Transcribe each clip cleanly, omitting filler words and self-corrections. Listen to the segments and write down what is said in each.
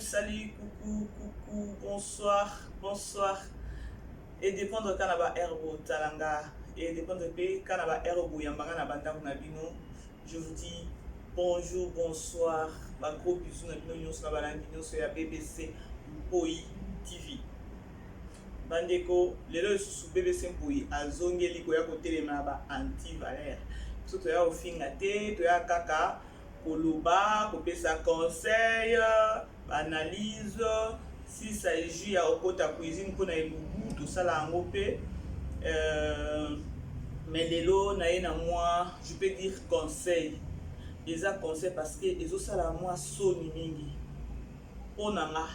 salut, coucou, coucou, bonsoir, bonsoir. Et dépendre kaka na ba heure botala nga, et dépendre pe kaka na ba heure boyamba nga na ba ndako na bino. Je vous dis bonjour, bonsoir, ba gros bisous na bino nyonso na balandi nyonso ya BBC Mpoyi TV. Bandeko, lelo lisusu BBC Mpoyi azongeli koya kotelema na ba anti-valeur. Biso toya kofinga te, toya kaka koloba, kopesa conseil, ba analyse, si s'agit ya kokota cuisine mpo na elubu tosala yango mpe euh, mais lelo naye na mwa je peux dire conseil eza conseil parce que ezosala mwa soni mingi mpo na nga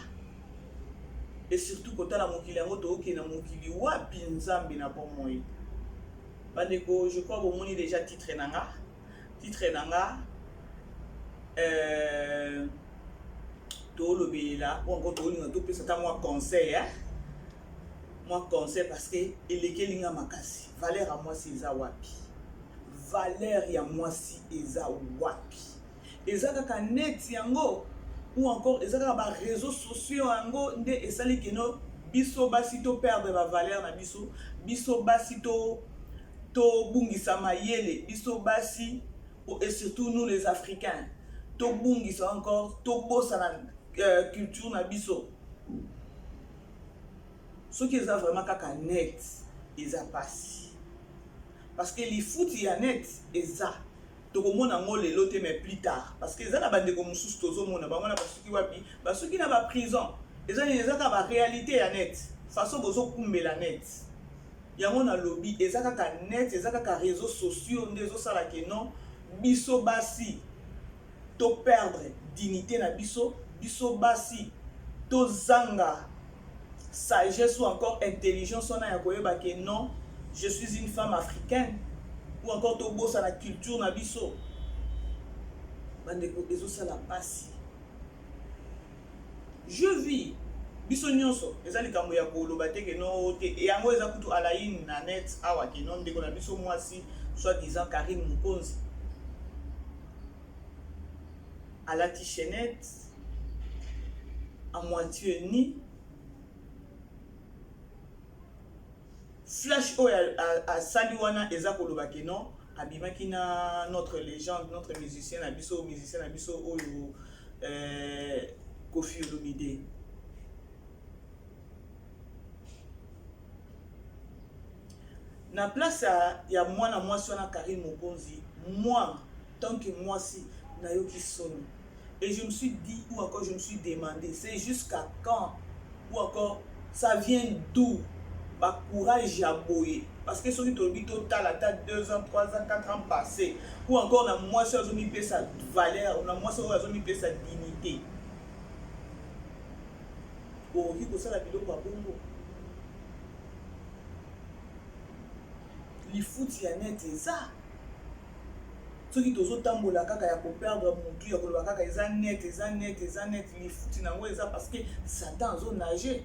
et surtout kotala mokili yango tookende na mokili wapi nzambe na bomoi bandeko je crois bomoni déjà titre na nga titre na nga euh, tolobelela ou encore tolinga topesa ata mwa conseil eh? mwa conseil parce que elekeli nga makasi valeur ya mwasi eza wapi valeur ya mwasi eza wapi eza kaka net yango ou encore eza kaka ba réseaux sociaux yango nde esali keno biso basi to perdre ba valeur na biso biso basi to tobungisa mayele biso basi et surtout nous les africains tobungisa encore tobosana euh, culture na biso soki eza vraiment kaka net eza pasi parce que lifuti ya net eza tokomona yango lelo te mais plus tard parce que eza na bandeko mosusu tozomona bango na basuki wapi basuki na baprison eza nini eza kaka baréalité ya net façon bozokumbela net Yango na lobi eza kaka net eza kaka reseaux sociaux nde ezo sala ke non biso basi to perdre dignite na biso, biso basi to zanga sagesse ou encore intelligence wana ya koyeba ke non je suis une femme africaine ou encore to bosana culture na biso. Bandeko ezo sala pasi. Je vis biso nyonso eza likambo ya koloba te ke no te yango eza kutu alaine na net awa ke no ndeko na biso mwasi soit disant Carine Mokonzi alati chaînette à moitié ni flash oyo asali wana eza koloba ke non abimaki na notre légende notre musicien na biso musicien na biso oyo euh, Koffi Olomide na place ya mwana mwasi wana Carine Mokonzi moi tant que mwasi nayoki soni et je me suis dit ou encore je me suis demandé c'est jusqu'à quand ou encore ça vient d'où ba courage ya boye parce que soki tolobi totala ata 2 ans 3 ans 4 ans passé ou encore na mwasi oyo azomipesa valeur na mwasi oyo azomipesa dignité okoki kosala biloko ya bongo lifuti ya net eza soki tozotambola kaka ya koperdre mutu ya koloba kaka eza net eza net eza net lifuti na yango eza parce que satan azo nage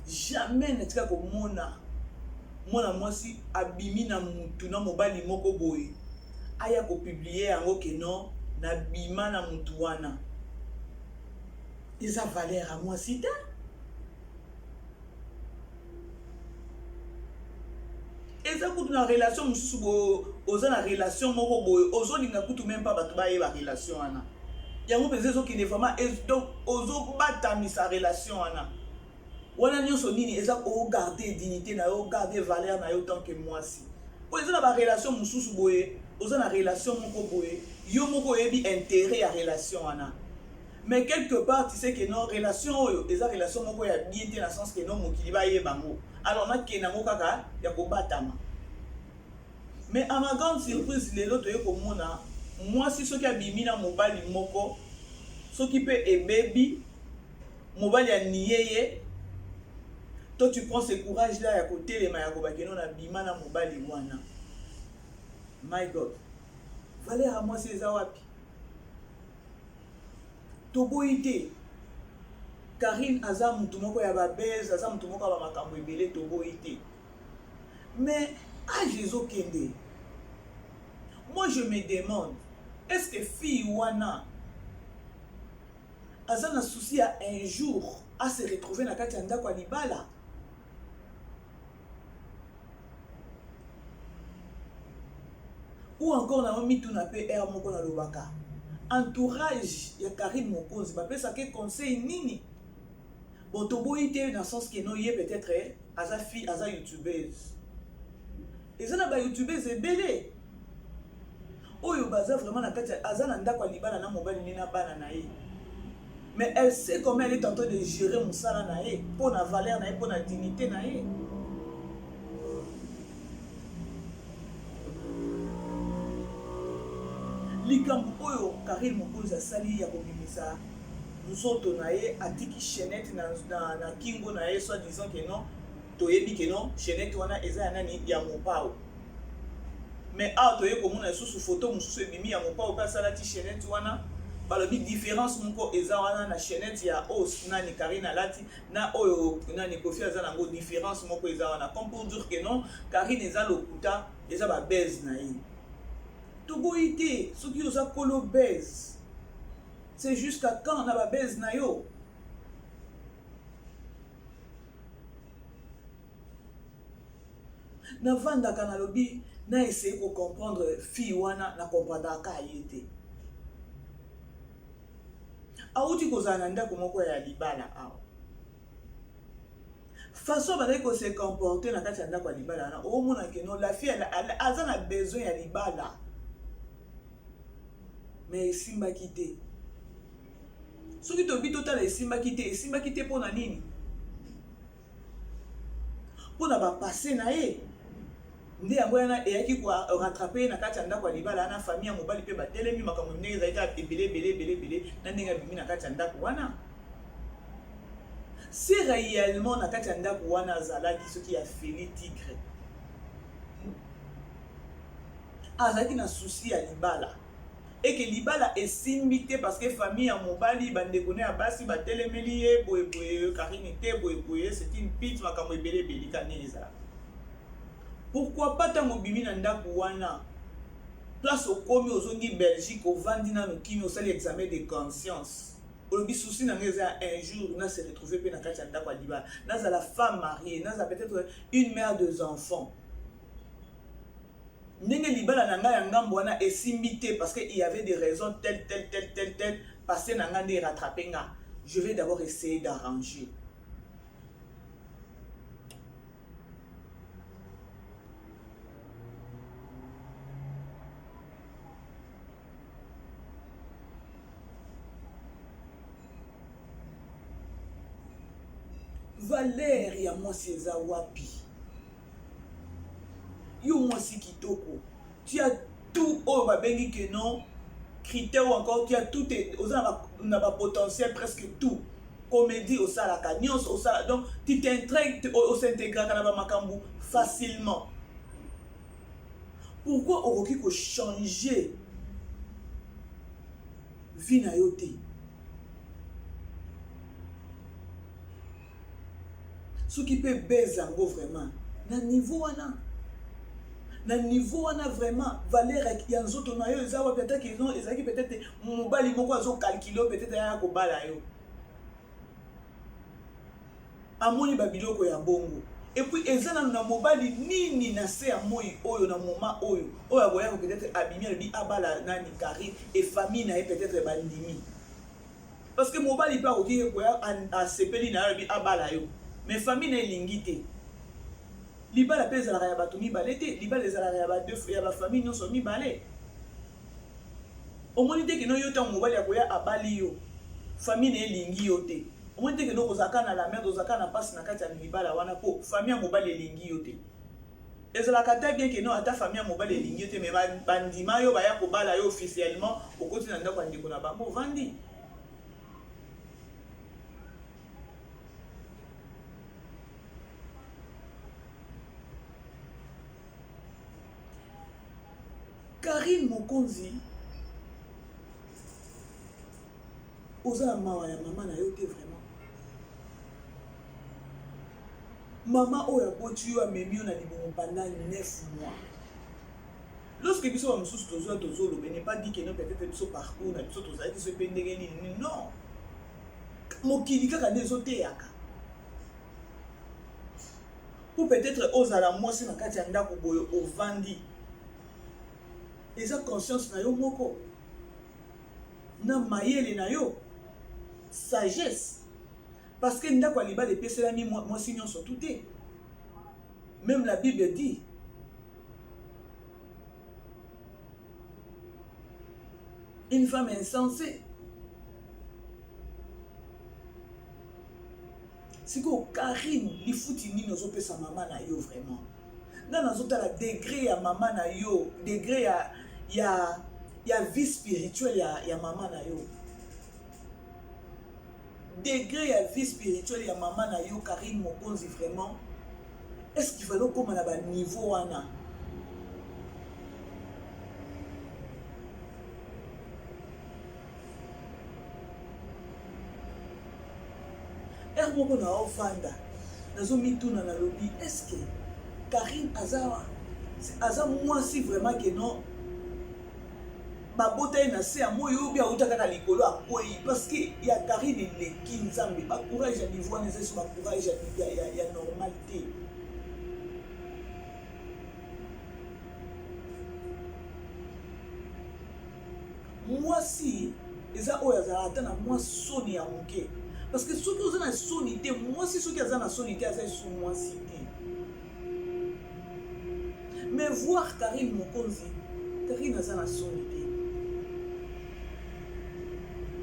jamais natika komona mwana mwasi abimi na mutu na mobali moko boye aya kopublie yango ke non nabima na mutu wana eza valeur ya mwasi te eza kutu na relation mosusu boye oza na relation moko boye ozolinga kutu meme pa bato bayeba relation wana yango mpenza ezokende vraiment donc ozobatamisa relation wana wana nyonso nini eza ogarde dignité na yo ogarde valeur na yo tant que mwasi oyo eza na barelation mosusu boye oza na relation moko boye yo moko oyebi intérêt ya relation wana mais quelque part tu sais que non relation oyo eza relation moko ya bien te na sens que non mokili bayeba yango alors nakende yango kaka ya kobatama mais à ma grande surprise lelo toye komona mwasi soki abimi na mobali moko soki mpe ebebi mobali aniye ye to tu prends ce courage là ya kotelema ya kobakeno na bima na mobali wana my god valeur ya mwasi eza wapi Toboyi te Carine aza mutu moko ya ba buzz, aza mutu moko ya ba makambo ebele toboyi te. Mais. Age ezokende. Moi je me demande, est ce que fille wana aza na souci ya un jour a se retrouver na kati ya ndako ya libala? Ou encore na mituna pe heure moko nalobaka entourage ya Carine Mokonzi bapesaka ye conseil nini? Bon toboyi te na sens que no ye peut-être aza fille aza youtubeuse. Eza na ba youtubeuse ebele oyo baza vraiment na kati aza na ndako ya libala na mobali ne na bana na ye. Mais elle sait comment elle est en train de gérer mosala na ye mpo na valeur na ye mpo na dignité na ye. Likambo oyo Carine Mokonzi asali ya kobimisa nzoto na ye atiki chainette na, na, na kingo na ye soit disant que non toyebi que non chainette wana eza ya nani ya Mopao mais awa toye komona lisusu photo mosusu ebimi ya Mopao mpe asalati chainette wana balobi différence moko eza wana na chainette ya os nani Carine alati na oyo nani Koffi aza nango différence moko eza wana comme pour dire que non Carine eza lokuta eza ba buzz na ye toboyi te soki oza kolo buzz c'est jusqu'à quand na ba buzz na yo navandaka nalobi na essaye ko comprendre fille wana na comprendraka ye te awuti kozala na ndako moko ya libala awa façon abandaki ko se comporter na kati ya ndako ya libala wana omona ke non la fille aza na besoin ya libala mais esimbaki te soki tobi totala esimbaki te esimbaki te mpo na nini mpo na bapasse na ye nde yango wana eyaki korattrape ye na kati ya ndako ya libala wana famille ya mobali mpe batelemi makambo ndenge ezali kaka ebele ebele ebele ebele na ndenge abimi na kati ya ndako wana si réellement na kati ya ndako wana azalaki soki ya Feli Tigre azalaki na souci ya libala eke libala esimbi te parce que famille ya mobali bandeko na ya basi batelemeli ye boye boye Karine te boye boye c'est une pite makambo ebele ebele ka ndenge ezalaka pourquoi pas ntango obimi na ndako wana place okomi ozongi Belgique ovandi nanu kimi osali examen de conscience olobi souci na ngai eza un jour na se retrouver mpe na kati ya ndako ya libala nazala femme mariée nazala peut-être une mère deux enfants ndenge libala na ngai ya ngambo wana esimbi te parce que il y avait des raisons tel tel tel tel tel passé na ngai nde rattrape nga je vais d'abord essayer d'arranger valeur ya mwasi eza wapi yo mwasi kitoko tu as tout oyo babengi que non critère ou encore tu as tout oza na ba potentiel presque tout comédie osalaka nyonso osala donc tu t'intègres os'intégraka na bamakambo facilement pourquoi okoki kochanger vie na yo te soki mpe base yango vraiment na niveau wana na niveau wana vraiment valeur ya nzoto na yo eza wapi ataki ezalaki peut-être mobali moko azokalkile yo peut-être aya kobala yo amoni babiloko ya bongo epuis eza nanu na mobali nini na se ya moi oyo na moment oyo oyo akoyaka peut-être abimi alobi abala nani Carine e famille na ye peut-être bandimi parce que mobali mpe akoki koya asepeli na yo alobi abala yo mais famille na elingi te libala mpe ezalaka ya bato mibale te libala ezalaka ya bafamille nyonso mibale omoni te keno yo ntango mobali akoya abali yo famille na elingi yo te omoni te keno ozalaka na la merde ozalaka na mpasi na kati ya libala wana mpo famille ya mobali elingi yo te ezalaka ata bien keno ata famille ya mobali elingi yo te mais bandima yo baya kobala yo officiellement okoti na ndako ya ndeko na bango ovandi Carine Mokonzi oza na mawa ya mama na yo te vraiment. Mama oyo aboti yo amemi yo na libumu pendant 9 mois. Lorsque biso ba mosusu tozoya tozoloba n'est pas dit que non peut-être biso parcours na biso tozalaki soki mpe ndenge nini non. Mokili kaka nde ezoteyaka. Po peut-être ozala mwasi na kati ya ndako boye ovandi eza conscience na yo moko na mayele na yo sagesse parce que ndako ya libala epeselami mwasi nyonso tu te même la bible dit une femme insensée sikoyo Carine lifuti nini ozopesa mama na yo vraiment nga nazotala degre ya mama na yo degre ya, ya, ya vie spirituelle ya, ya mama na yo degre ya vie spirituelle ya mama na yo Carine Mokonzi vraiment est-ce qu'il fallait okoma na baniveau wana Heure moko na ofanda nazo mituna nalobi est ce que Carine aza aza mwasi vraiment que non babota ye na se ya moi oyo bi awuta kaka likolo akwei parce que ya Carine eleki nzambe ba courage ya niveau wana eza so ba courage ya, ya, ya, ya normal te Mwasi eza oyo azalaka ata na mwa soni ya moke parce que soki oza na soni te mwasi soki aza na soni te aza lisusu mwasi te mais voir Carine Mokonzi Carine aza na soni te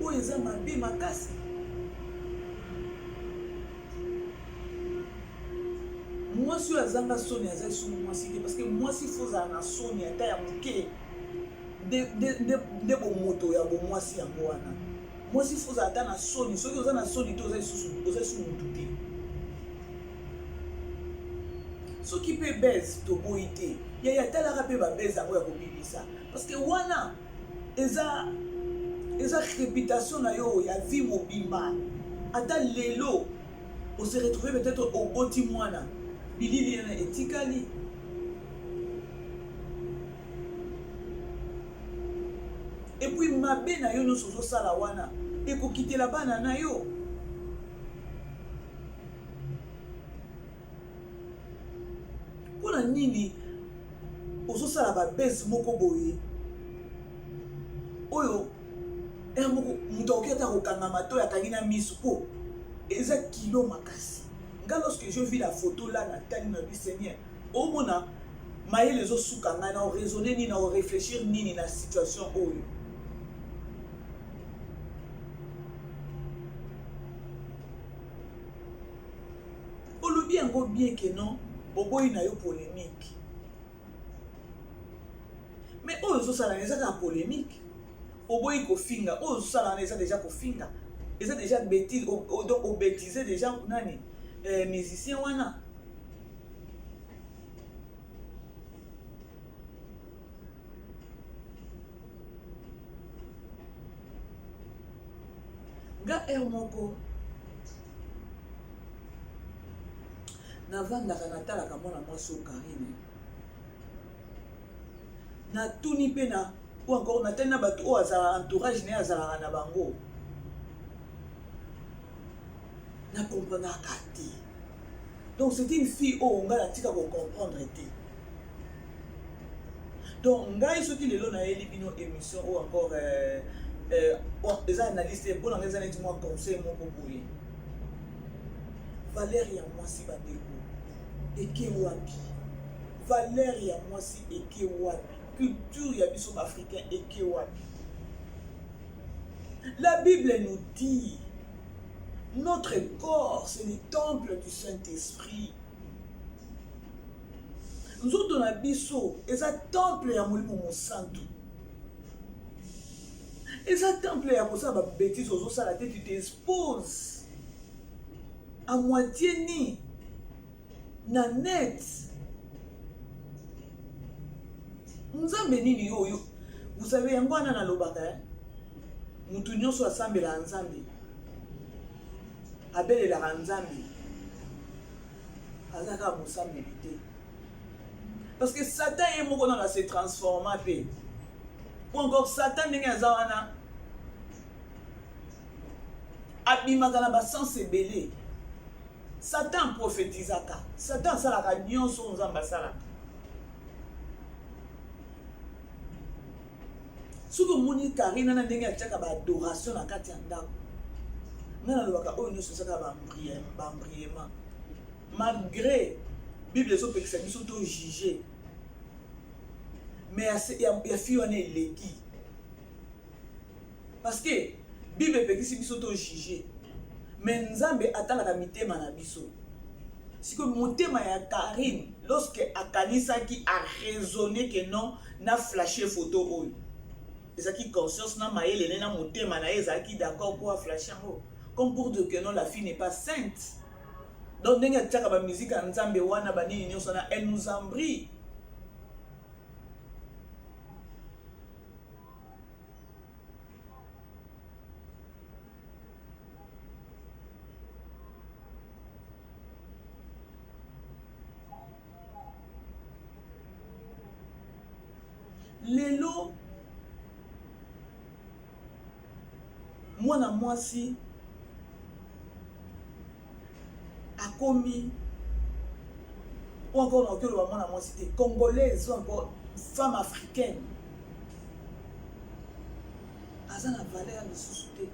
oyo eza mabe makasi mwasi oyo azanga soni aza lisusu mwasi te parce que mwasi fo ozala na soni ata ya moke nde, nde, nde, nde bomoto ya bomwasi yango wana. Mwasi fo ozala ata na soni, soki oza na soni te oza lisusu oza lisusu mutu te. Soki pe buzz toboyi te, yaya talaka pe ba buzz yango ya kobimisa parce que wana eza eza reputation na yo ya vie mobimba ata lelo o se retrouver peut-être oboti mwana bilili wana etikali. Et puis mabe na yo nionso ozosala wana ekokitela bana na yo. Pona nini ozosala ba buzz moko boye oyo heure moko moto akoki ata kokanga matoyi akangi na misu po eza kilo makasi. Nga lorsque je vis la photo là natali na bi seigneur Omona mayele ezo suka ngai nao raisonner nini nao reflechir nini na situation oyo. Olobi yango bien que non oboyi na yo polemique. Mais oyo ozosala eza kaka polemique. Oboyi kofinga oyo ozosala wana eza deja kofinga. Eza deja betise donc obetise deja nani eh, musicien wana. Nga heure moko navandaka natalaka mwana mwasi oyo Carine natuni mpe na ou encore natali na bato oyo azala entourage na ye azalaka na bango na comprenaka te donc c'est une fille oyo ngai natika ko comprendre te donc ngai soki lelo nayeli bino émission oyo encore euh, euh, eza analyse te mpo na ngai eza neti mwa conseil moko boye valeur ya mwasi bandeko eke wapi valeur ya mwasi eke wapi culture ya biso baafricain eke wapi la bible nous dit Notre corps, c'est le temple du Saint-Esprit. Nzoto na biso eza temple ya Molimo Mosantu. Eza temple ya kosala ba bêtises ozosala te, tu t'exposes à moitié ni na net. Nzambe nini yo yo vous savez yango wana nalobaka eh? Mutu nionso asambelaka Nzambe, abelelaka Nzambe, Aza kaka mosambeli te. Parce que Satan ye moko nano ase transforma pe. Ou encore Satan ndenge aza wana abimaka na ba sens ebele. Satan prophétisaka. Satan asalaka nyonso oyo Nzambe asalaka. Soki omoni Karina na ndenge atiaka ba adoration na kati ya ndako, ngai nalobaka oyo nyonso ezaka ba embriement. Malgré Bible ezopekisa biso to juger, mais ya, ya fille wana eleki. Parce que Bible epekisi biso to juger, mais Nzambe atalaka mitema na biso. Sikoyo motema ya Carine lorsque akanisaki a raisonner que non na flasher photo oyo ezalaki conscience na mayele ne na motema na ye ezalaki d'accord po a flasher yango comme pour dire que non la fille n'est pas sainte. Donc ndenge atiaka ba musique ya Nzambe wana ba nini nyonso wana elle nous embrie. Lelo mwana mwasi akomi ou encore nakoki oloba mwana mwasi te congolaise ou encore femme africaine aza na valeur lisusu te.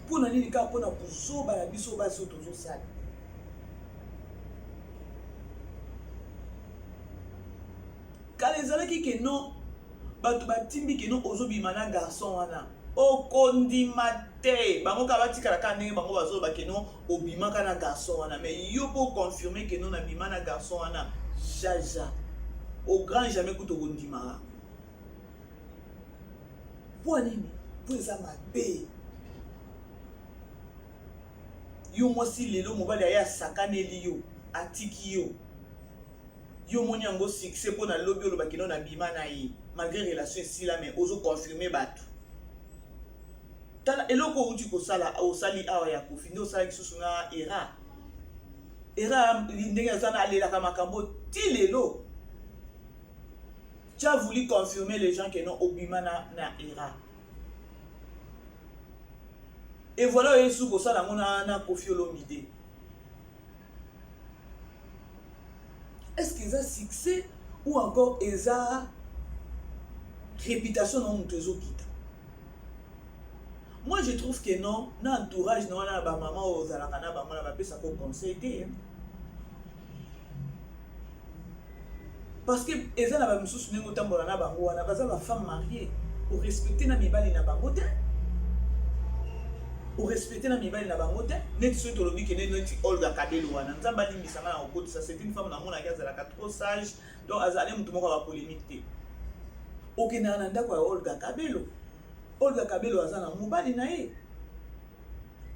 Mpo na nini? Kaka mpo na buzoba na biso basi oyo tozosala. Kala ezalaki ke non, bato batimbi ke non ozobima na garçon wana, okondima te. Bango kaka batikala kaka ndenge bango bazoloba ke non obimaka na garçon wana, mais yo mpo oconfirme ke non nabima na garçon wana, jaja au grand jamais kutu okondimaka. Mpo nini? Mpo eza mabe. Yo mwasi lelo mobali aye asakaneli yo, atiki yo. Yo omoni yango succès mpo na lobi oloba kino na bima na ye malgré relation esila mais ozo confirmer bato. Tala eloko outi kosala osali awa ya Koffi nde osalaki susu na Era. Era ndenge aza na alelaka makambo ti lelo. Tu as voulu confirmer les gens que non obima na, na Era. Et voilà oye su kosala yango na, na Koffi Olomide. Est-ce que eza succès ou encore eza réputation na moto ezokita? Moi je trouve que non, na entourage na wana na ba mama oyo ozalaka na bango na bapesaka conseil te. Parce que eza na ba misusu ndenge otambola na bango wana baza ba femme mariée, o respecter na mibali na bango te. O respecter na mibali na bango te. Neti soki tolobi ke neti Olga Kabelo wana, Nzambe alimbisa nga na kokotisa, c'est une femme namonaki azalaka trop sage, donc azali mutu moko ya ba polemique te. Okendaka na ndako ya Olga Kabelo, Olga Kabelo aza na mobali na ye.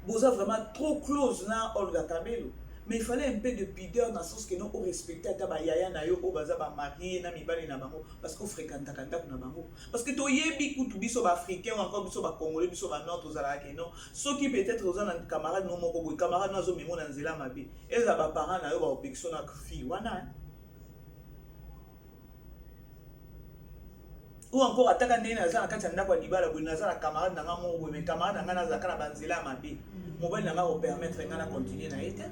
Boza vraiment trop close na Olga Kabelo. Mais il fallait un peu de pudeur na sens que non o respecter ata ba yaya na yo oyo baza ba marié na mibali na bango parce que o fréquentaka ndako na bango. Parce que toyebi kutu biso ba africains ou encore biso ba congolais biso ba nord tozalaka que non soki peut-être oza na camarade no moko boye camarade no azo memo na nzela mabe ezala ba parents na yo ba opekisa na fille wana hein. Ou encore ataka ndenge naza na kati ya ndako ya libala boye naza na camarade na nga moko boye mais camarade na nga nazalaka na banzela ya mabe mobali na nga kopermettre nga na continuer na ye te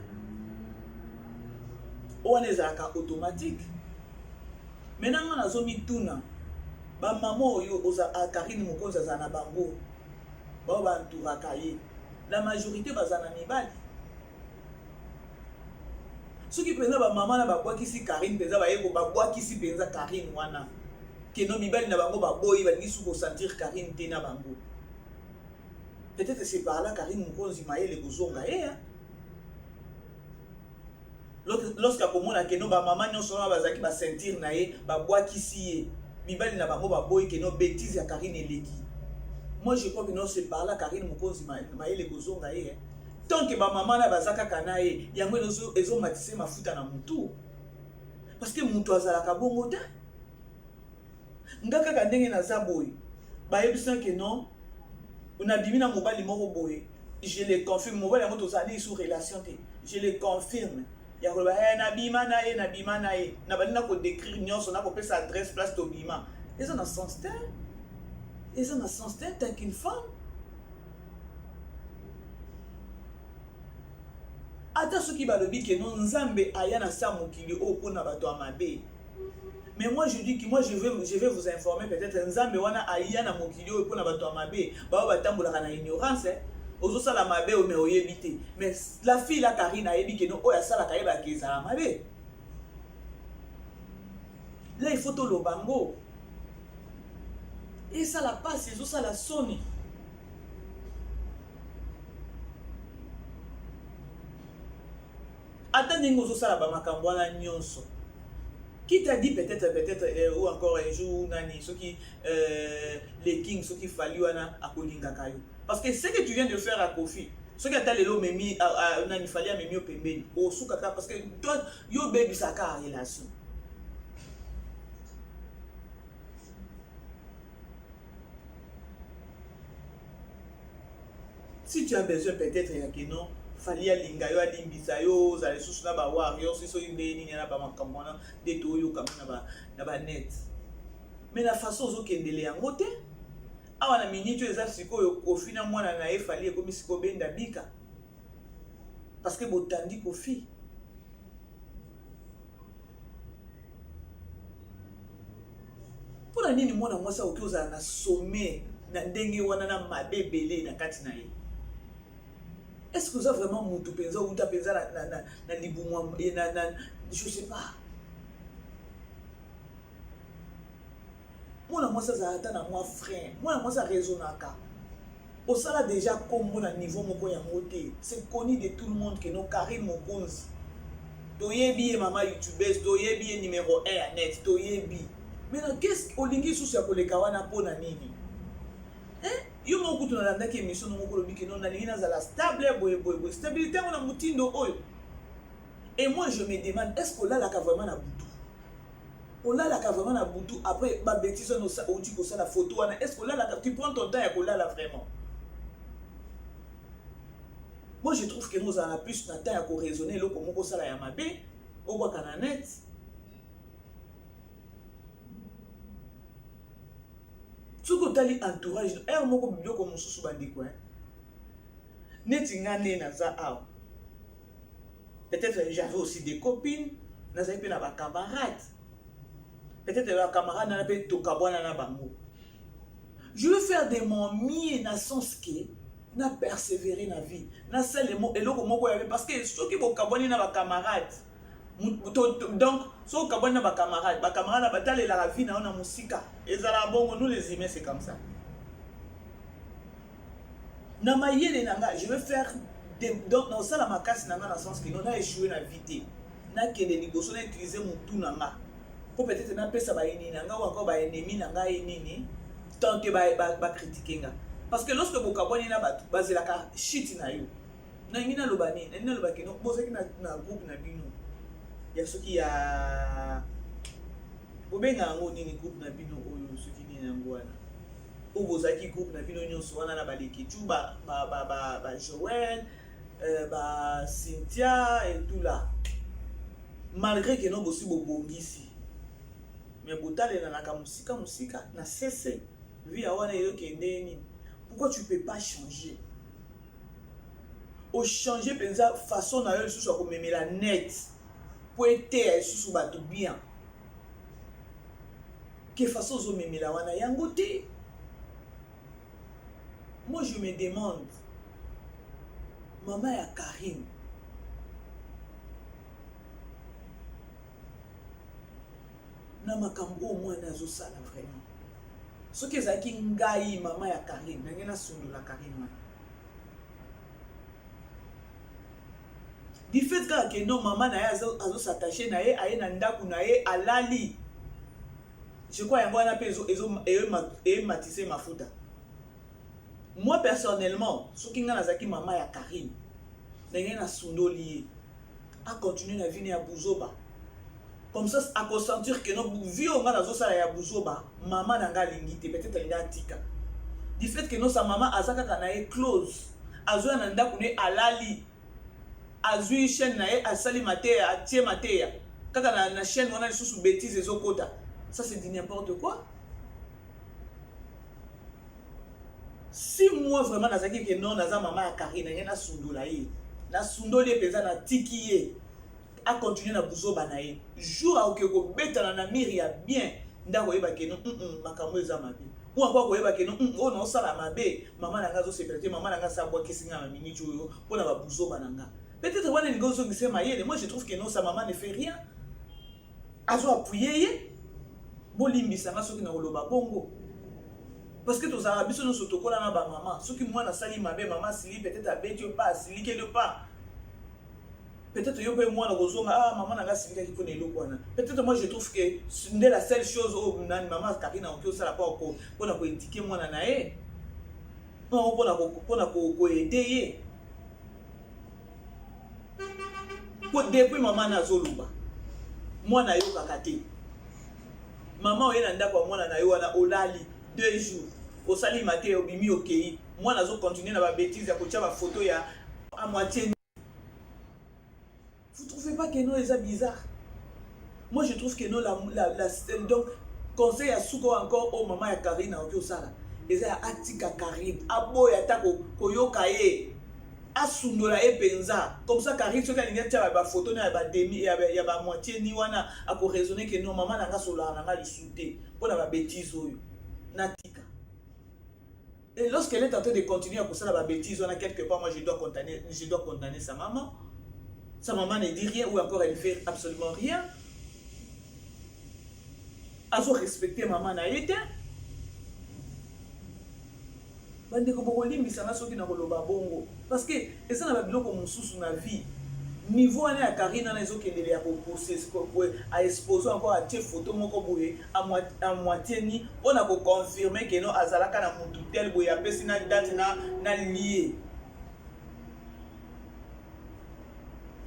oyo wana ezalaka automatique. Maintenant nga nazomituna bamama oyo oza Karine Mokonzi azala na bango bao baentouraka ye la majorité bazala na mibali. Soki mpenza bamama na babwakisi Karine mpenza baye babwakisi mpenza Karine wana keno mibali na bango baboyi balingi su kosentir Karine te na bango, peut-être c'est par là Karine Mokonzi mayele kozonga ye hein? Lorsque akomona keno bamama nyonso wana bazalaki basentir na ye babwakisi ye mibali na bango baboyi keno bêtise ya Karine eleki, moi je crois que non, c'est par là Karine Mokonzi mayele kozonga ye hein? Tant que ba mama na baza kaka na ye, yango ezo matise mafuta na mutu. Parce que mutu azalaka bongo te. Nga kaka ndenge naza boye, bayebisa que non, nabimi na mobali moko boye. Je le confirme, mobali yango tozali sous relation te. Je le confirme. Ya koloba hey, nabima na ye, nabima na ye. Nabandi na ko décrire nyonso, na kopesa adresse place tobima. Eza na sens te. Eza na sens te tant qu'une femme. Ata soki balobi ke no Nzambe aya na sa mokili oyo mpona bato ya mabe. Mais moi je dis que moi je vais vous informer, peut-être Nzambe wana aya na mokili oyo mpona bato ya mabe, bao batambolaka na ignorance, eh? Ozosala mabe mais oyebi te. Mais la fille la Karine ayebi ke no oyo asalaka, ayebaka ezala mabe. Là il faut toloba ngo. Esala pasi, ezosala soni. Ata ndenge ozosala bamakambo wana nyonso, qui t'a dit peut-être ou encore un jour nani, soki les Kings, soki Fally wana akolingaka yo? Parce que ce que tu viens de faire à Kofi, soki ata lelo omemi nani, Fally amemi yo pembeni, osukaka, parce que toi yo obebisaka relation. Si tu as besoin peut-être ya ke non Fally alinga yo, alimbisa yo, ozala lisusu na bawarriors, soki nde nini na bamakambo wana nde toyokanga na banet, mais na façon ozokendele yango te awa na minute oyo eza sikoyo, Kofi na mwana na ye Fally ekomi sikoyo benda bika, parce que botandi Kofi. Mpona nini mwana mwasi akoki ozala na sommet na ndenge wana na mabe ebele na kati na ye? Est ce que oza vraiment mutu mpenza outa mpenza na libumu na, je sais pas. Mwana mwasi azala ata na mwa frein, mwana mwasi araisonnaka. Osala déjà kombo na niveau moko yango te. C'est connu de tout le monde que no Karine Mokonzi, toyebi ye mama youtubeuse, toyebi ye numéro 1 ya net, toyebi. Maintenant, qu'est-ce olingi lisusu ya koleka wana? Mpo na nini, eh? Yo moko kutu nalandaki émission no moko, olobi ke no nalingi nazala stable boye boye boye. Stabilité yango na motindo oyo? Et moi je me demande, est ce que olalaka vraiment na butu? Olalaka vraiment na butu après babêtises wana outi kosala, photo wana? Est ce que olalaka? Tu prends ton temps ya kolala vraiment? Moi je trouve que ozala na plus na temps ya koraisonner eloko moko osala ya mabe, obwaka na net. Soki otali entourage heure moko, biloko mosusu, bandeko, neti nga nde naza awa, peut-être j'avais aussi des copines, nazali mpe na bacamarade, peut-être bacamarade nana mpe tokabwana na bango. Je veux faire de mon mieux na sens ke na persévérer na vie, nasala eloko moko yabe, parce que soki bokabwani na bacamarade, donc soki okabwani na bacamarade, bacamarade na batalelaka vie na yo na mosika. Ezalaka bongo, nous les humains, c'est comme ça. Na mayele na nga, je veux faire donc naosala makasi na nga na sens ke no na échoué na vie te, nakende liboso, na utiliser motu na nga mpo peut-être napesa bayini na nga ou encore baennemi na ngai ye nini, tant que bacritiquer nga. Parce que lorsque bokabwani na bato, bazelaka shit na yo. Nalingi naloba nini? Nalingi naloba ke no bozalaki na groupe na bino ya soki ya bobenga yango nini, groupe na bino oyo soki nini yango wana oyo bozalaki, groupe na bino nyonso wana na baleketu, ba Joel, ba Cynthia et tout là. Malgré ke no bosi bobongisi, mais botalelanaka mosika mosika na cc vie ya wana eyokende nini? Pourquoi tu peux pas changer, ochange mpenza façon na yo lisusu ya komemela net mpo eteya lisusu bato bien ke façon ozomemela wana yango te? Moi je me demande, mama ya Karine, na makambo oyo mwana azosala, vraiment soki ezalaki ngai mama ya Karine, nange nasundola Karine wana. Du fait kaka ke non, mama na ye azos'attacher na ye, aye na ndako na ye, alali, je crois yango wana mpe ematise mafuta. Moi personnellement, soki ngai nazalaki mama ya Karine, ndenge nasundoli ye, acontinue na vie na ya buzoba. Comme ça akosentir ke no vie oyo ngai nazosala ya buzoba, mama na ngai alingi te, peut-être alingi atika. Du fait ke no sa mama aza kaka na ye close. Azoya na ndako ne alali. Azui chaine na ye asali mateya atie mateya kaka na, na chaine wana lisusu betise ezokota. Ça c'est du n'importe quoi. Si moi vraiment nazalaki ke non naza mama ya Carine ngai nasundola ye. Nasundoli ye penza natiki ye. A continuer na buzoba na ye. Jour akoki kobetana na mur ya bien nde akoyeba ke non hum makambo eza mabe. Ou encore akoyeba ke non hum oyo naosala mabe mama na ngai azosepela te, mama na ngai asi abwakisi ngai na minute oyo pona ba buzoba na nga. Peut-etre wana elingi ozongisa ye mayele. Moi je trouve que non sa maman ne fait rien. Azo appuyer ye. Bolimbisa nga soki nakoloba bongo. Parce que tozalaka biso nionso tokola na ba mama. Soki mwana asali mabe mama asili peut-etre abeti yo pa asilikeli yo pa. Peut-etre yo pe mwana okozonga ah maman na nga asilikaki pona eloko wana. Peut-etre moi je trouve que nde la seule chose oyo nani maman Carine akoki osala po ko pona ko eduquer mwana na ye. Non pona ko pona ko ko aider ye. Po depuis maman na azoloba mwana ayokaka te. Maman oye na ndako ya mwana na yo wana olali deux jours osali mateya obimi okeyi mwana azo continuer na ba betises ya kotia ba photo ya à moitié Vous trouvez pas que non eza bizarre? Moi je trouve que non la, la, la donc conseil ya suka oyo encore oyo mama ya Carine akoki osala eza ya atika Carine aboya ata koyoka ye asundola ye mpenza comme ça Carine soki alingi atia ba photo na ya ba demi ya ba, ya ba moitié ni wana ako raisonner que non mama na nga asololaka na nga lisu te mpo na ba bêtises oyo natika. Et lorsqu'elle est en train de continuer à kosala ba bêtises wana quelque part moi je dois condamner, je dois condamner sa maman. Sa maman ne dit rien ou encore elle fait absolument rien. Azo respecter maman na ye te. Bandeko bokolimbisa nga soki nakoloba bongo parce que eza na ba biloko mosusu na vie niveau wana ya Carine wana ezokendele ya ko expose encore atie photo moko boye à moitié ni pona ko confirmer que non azalaka na mutu tel boye apesi na date na na lieu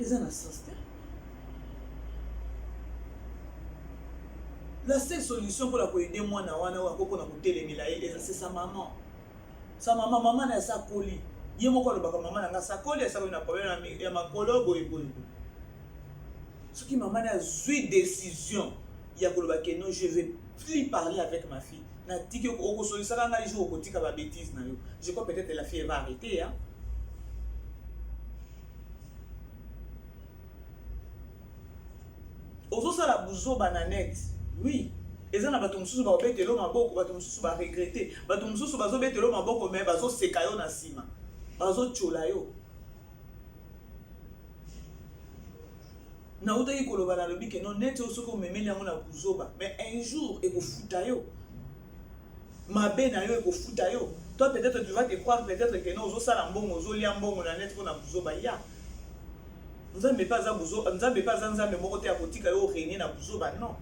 eza na sens te. La seule solution pona ko aider mwana wana oyo ako pona kotelemela ye eza c'est sa maman. Sa maman, maman na ye asi akoli. Ye moko alobaka maman na nga asi akoli, asi akomi na problème ya makolo boye boye boye. Soki maman na ye azui decision ya koloba que non je vais plus parler avec ma fille, natiki okosolisaka ngai jour okotika ba betises na yo. Je crois peut-être la fille elle va arrêter hein. Ozosala buzoba na net oui eza na bato mosusu bakobetela yo maboko bato mosusu ba regrette bato mosusu bazobetela yo maboko mais bazoseka yo na nsima bazotyola yo. Nautaki koloba nalobi ke non net oyo soki omemeli yango na buzoba mais un jour ekofuta yo mabe na yo ekofuta yo. Toi peut-être tu vas te croire peut-être que non ozosala mbongo ozolia mbongo na net mpona buzoba ya Nzambe pe aza buzo Nzambe pe aza Nzambe moko te akotika yo régner na buzoba non.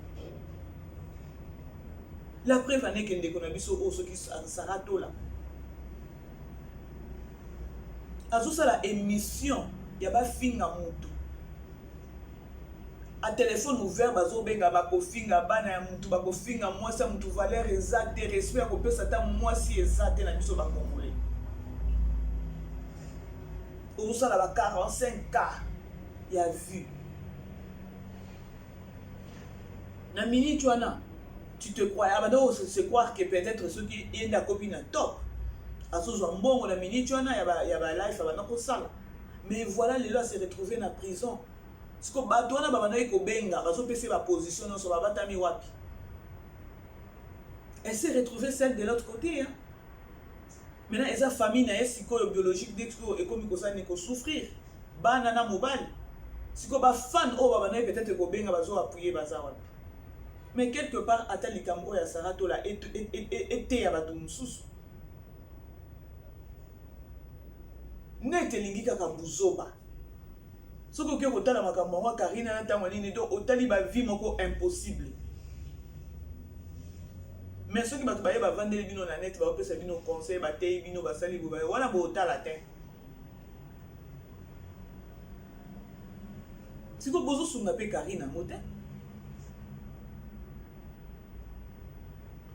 La preuve en est que ndeko na biso oyo soki Sarah Tola azosala émission ya bafinga mutu a téléphone ouvert bazobenga bakofinga bana ya mutu bakofinga mwasi ya mutu valeur eza te respect ya kopesa ata mwasi eza te na biso bacongolais Ozosala ba 45 k ya vue na minute wana tu te crois abanda ko se croire que peut-être soki ye nde akomi na top azozwa mbongo na minute wana ya ba, ya ba life abanda kosala mais voilà lelo ase retrouver na prison siko bato wana babandaki kobenga bazopesa ye baposition nyonso babatami wapi elle s'est retrouvée seule de l'autre côté hein? Maintenant eza famille na ye sikoyo biologique nde sikoyo ekomi kosala nini ko souffrir bana na mobali sikoyo ba fan oyo babandaki peut-être kobenga bazo appuyer baza wapi mais quelque part ata likambo oyo ya Sarah Tola eteya bato mosusu net elingi kaka buzoba soki oke kotala makambo yango ya Karina na ntango nini donc otali ba vie moko impossible mais soki bato baye bavandeli bino na net baopesa bino conseil bateyi bino basali boye wana botala te sikoyo bozosunga mpe Karine yango te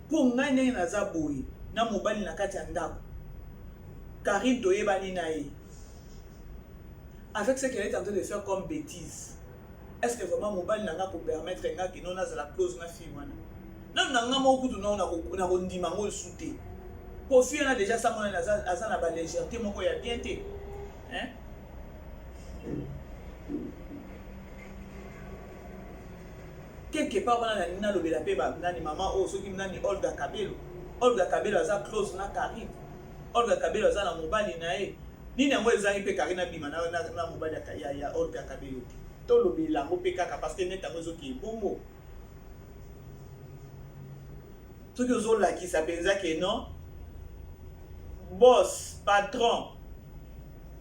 mpo ngai ndenge naza boye na mobali na kati ya ndako. Carine toyebani na ye avec ce qu'elle est en train de faire comme bêtise est ce que vraiment mobali na nga ko permettre nga que non nazala close na fille wana nanu na nga moko kutu nao nakondima yango lisusu te po fille wana déjà sango nani aza na ba légèreté moko ya bien te hein? Quelque part wana nalingi nalobela pe ba nani mama oyo soki nani Olga Kabelo. Olga Kabelo aza close na Carine. Olga Kabelo aza na mobali na ye. Nini yango ezangi pe Carine abima na, na, na mobali ya, ya, ya Olga Kabelo te. Tolobela yango pe kaka parce que net yango ezokende bongo. Soki ozolakisa penza que non boss, patron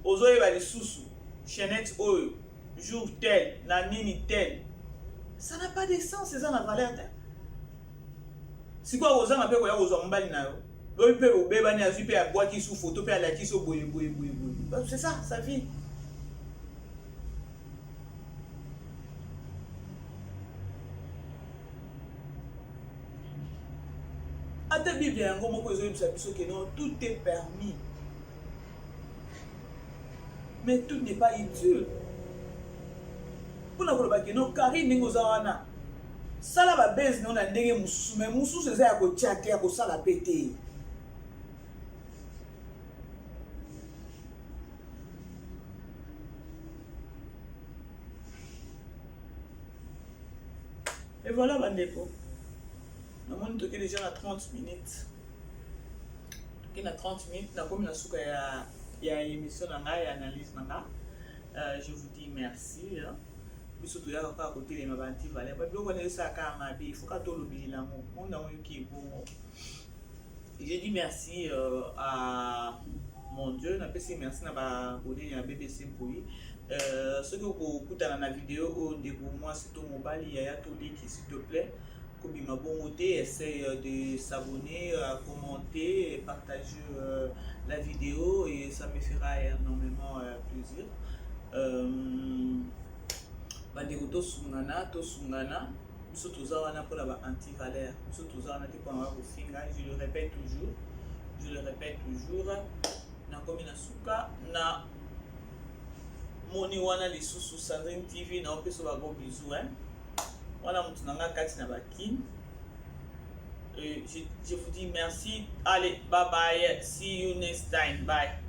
ozoyeba lisusu chainette oyo jour tel na nini tel ça n'a pas de sens eza na valeur te sikoyo akozanga mpe koya kozwa mobali na yo lobi mpe obebani azwi mpe abwaki su foto mpe alakisi yo boye boye boye boye c'est ça sa vie ata bible yango moko ezoyebisa biso ke non tout est permis Mais tout n'est pas utile. Pona koloba ke non Carine ndenge oza wana sala ba buzz na yo na ndenge mosusu mais mosusu eza ya kotia te ya kosala pe te. Et voilà bandeko. Namoni toke déjà na 30 minutes. Toke na 30 minutes nakomi na suka ya ya emission na ngai ya analyse na nga. Euh, je vous dis merci. Hein. Biso toyaka kaka kotelema ba anti valeur. Ba biloko wana esala kaka mabe, il faut kaka tolobelela yango. Monde yango yoki ebongo. Je dis merci euh, à mon Dieu, napesi merci na ba abonné ya BBC Mpoyi. Euh, soki okokutana na video oyo ndeko mwasi to mobali yaya to leki s'il te plaît Kobima bongo te, essaye de s'abonner, commenter, partager la video et ça me fera énormément plaisir. Bandeko tosungana, tosungana. Biso toza wana mpona ba anti-valeur. Biso toza wana te mpona kofinga. Je le répète toujours. Je le répète toujours. Nakomi na suka na moni wana lisusu Sandrine TV na opesa ba gros bisous hein. Wana mutu na nga kati na ba kin. Je, je vous dis merci. Allez, bye bye. See you next time. Bye.